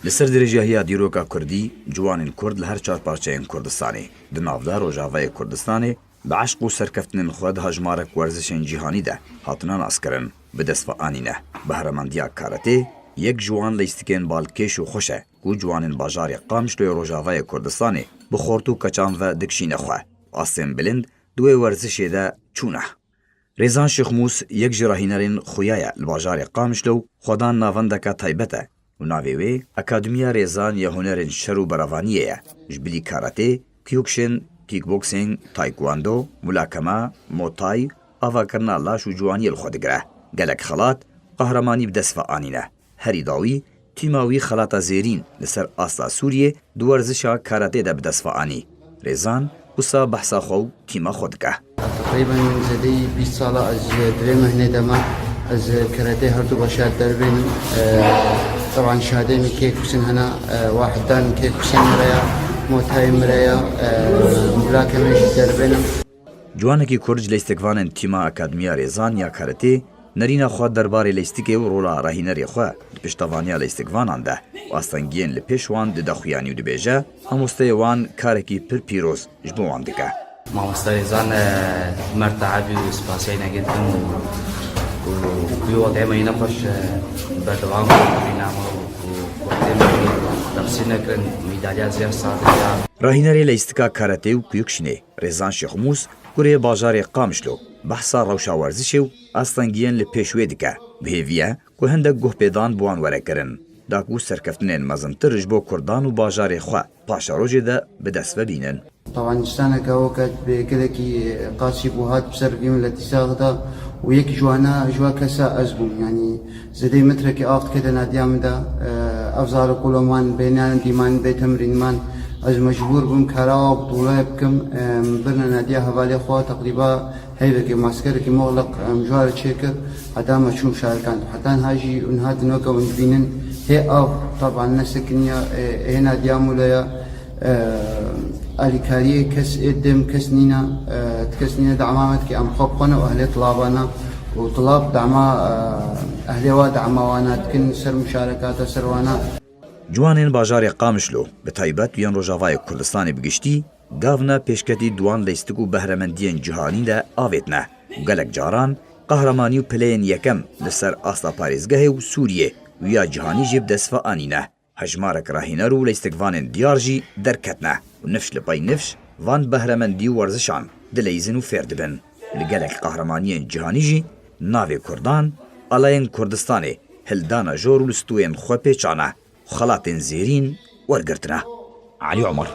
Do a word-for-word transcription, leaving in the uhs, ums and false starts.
Li ser dirêjahiya dîroka kurdî, ciwanên kurd li her çar parçeyên Kurdistanê, di nav de Rojavayê Kurdistanê, bi eşq û serkeftinên xwe di hejmarek werzişên cîhanî de hatine naskirin, bi dest ve anîne. Behremendiya karatê yek ji wan leystikên balkêş û xweş e ku ciwanên bajarê Qamişloyê Rojavayê Kurdistanê bi xort û keçan ve dikişîne xwe. Astên bilind di wê werzişê de çûne. Rêzan Şêxmûs yek ji rahînerên xuya ye li bajarê Qamişlo û xwedan navendeke taybet e û navê wê Akademiya Rêzan ya Hunerên Şer û Berevaniyê ye. Ji bilî karatê, kyokushin, kickboxing, taekwondo, mulakeme, muay thai, avakirina laş û ciwaniyê li xwe digire. Gelek xelat, qehremanî bi dest ve anîne. Herî dawî, tîma wî xelata zêrîn li ser asta Sûriyê di werzişa karatê de bi dest ve anî. Rêzan wisa behsa xwe û tîma xwe dike. تقريبا زادي بیست ساڵە ez di vê mehnê de me. Ez karatê her du beşa derbênim. Taban şadê min kê kusin hena, wahidan kê kusin mireya, motayê mireya, mulakeme jî derbênim. Ciwanekî Kurd ji leystikvanên tîma Akademiya Rêzan ya Karatê nerîna xwe derbarê leystikê û rola rahînerê xwe di piştevaniya leystikvanan de û astengiyên li pêş wan dide xuyanî û dibêje, mamosteyê wan karekî pir pîroz ji bo wan dike. Mamosta Rêzan, e, mer teabî û spasiyê negê dikim û, û wî wextê me yê nexweş, e, berdewam kir vî nama û, û wextê me yê teqsîr nekirin, mîdalya zêr sadiq ya. Rahînerê leystika karatê û kuyukşinê Rêzan Şêxmûs, kurê bajarê Qamişlo, behsa rewşa werzişê û astengiyên li pêş wê dike. Bi hêvî ye ku hindek guhpêdan bi wan were kirin, da ku serkeftinên mezintir ji bo kurdan û bajarê xwe paşerojê de bi dest ve bînin. Taban distaneke weke bi gelekî qasî bû hat bi ser vî miletî sax da û yek ji wana ji wa kesa ez bûm. Yanî zêdeyî metrekî av dikete nadiya min de. Ev zar û qûlo man bê nan dîman bê temrîn man. Ez mecbûr bûm kara wa bi tûlê bikim. Em, birine nadiya hevalê xwe teqrîba heyvekê maskerekî muxleq em ji wa re çêkir. Heta me çûn şarikan. Heta niha jî û niha di noke hûn dibînin hê av taban nesekiniya, e, hê nadiya mûleya. Alîkariyê kes ê dem kes nîna, ti kes nîne dema me dike em xwe bi xwe ne û ehlê tilabana û tilab dema, ehlê wa dema wana dikin ser muşarekata ser wana. Ciwanên bajarê Qamişlo, bi taybet yên Rojavayê Kurdistanê bi giştî, gavna pêşketî di wan leystik û behremendiyên cîhanî de avêtine û gelek caran qehremanî û pileên yekem li ser asta parêzgehê û Sûriyê û ya cîhanî jî bi dest ve anîne. Hejmarek rahîner û leystikvanên diyar jî derketine û nifş li pey nifş van behremendî û werzişan dileyzin û fêr dibin. Li gelek qehremaniyên cîhanî jî navê kurdan, alayên Kurdistanê hildane jor û li stûyên xwe pêçane û xelatên zêrîn wergirtine. Elî Omer,